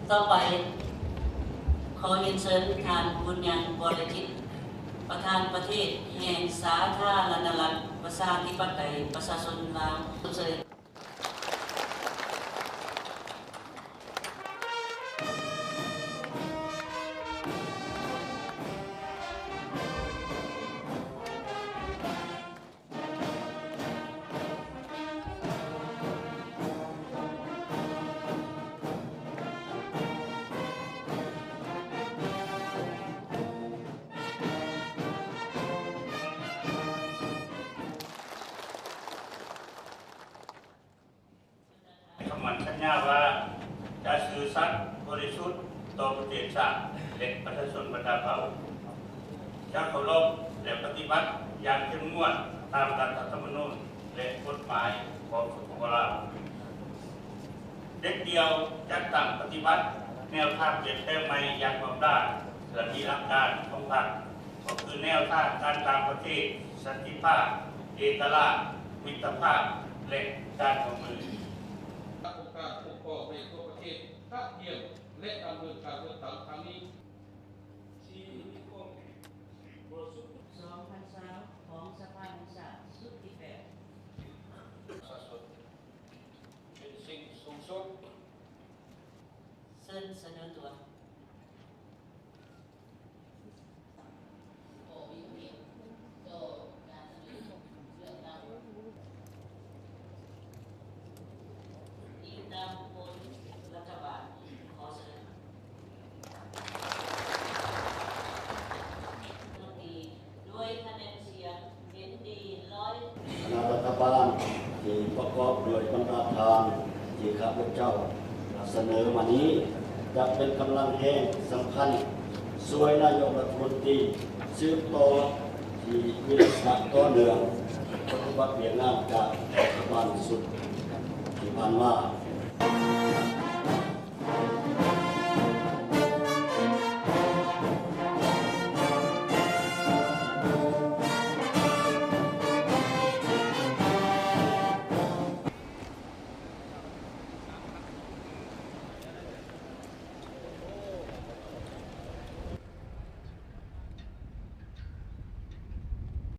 ຕໍ່ໄປ ຂໍຮຽນເຊີນທ່ານ ບຸນຍັງ ວໍລະຈິດ ປະທານປະເທດແຫ່ງສາທາລະນະລັດ ປະຊາທິປະໄຕ ປະຊາຊົນລາວ. ເຊີນ. ຄຳໝັ້ນສັນຍາວ່າ ຈະຊື່ສັດບໍລິສຸດຕໍ່ປະເທດຊາດ ແລະ ປະຊາຊົນບັນດາເຜົ່າ, ຈະເຄົາລົບ ແລະ ປະຕິບັດຢ່າງເຂັ້ມງວດຕາມລັດຖະທຳມະນູນ ແລະ ກົດໝາຍຂອງ ສປປ ລາວ. ເດັດດ່ຽວຈັດຕັ້ງປະຕິບັດແນວທາງປ່ຽນແປງໃໝ່ຢ່າງຮອບດ້ານ ແລະ ມີຫຼັກການຂອງພັກ ກໍຄືແນວທາງການຕ່າງປະເທດ, ສັນຕິພາບ, ເອກະລາດ, ມິດຕະພາບ ແລະ ການຮ່ວມມື. ໂຄງການປົກປ້ອງໃນທົ່ວປະເທດ ກະກຽມ ແລະ ດຳເນີນການເລືອກຕັ້ງຄັ້ງນີ້ ທີ່ມີຄວາມບໍລິສຸດ ສອງພັນຊາວ ຂອງສະພາແຫ່ງຊາດຊຸດທີແປດ ປະຊາຊົນເປັນສິ່ງສູງສຸດ. ເຊີນສະເໜີຕົວ. ອີງຕາມຜົນລັດຖະບານ ຂໍສະເໜີ ໂດຍຄະແນນສຽງເຫັນດີຮ້ອຍ. ຄະນະລັດຖະບານທີ່ປະກອບດ້ວຍບັນດາທ່ານທີ່ຂ້າພະເຈົ້າສະເໜີມານີ້ ຈະເປັນກຳລັງແຮງສຳຄັນຊ່ວຍນາຍົກລັດຖະມົນຕີສືບຕໍ່ທີ່ມີລັກສະນະຕໍ່ເນື່ອງ ປະຕິບັດວຽກງານຈາກລັດຖະບານຊຸດທີ່ຜ່ານມາ.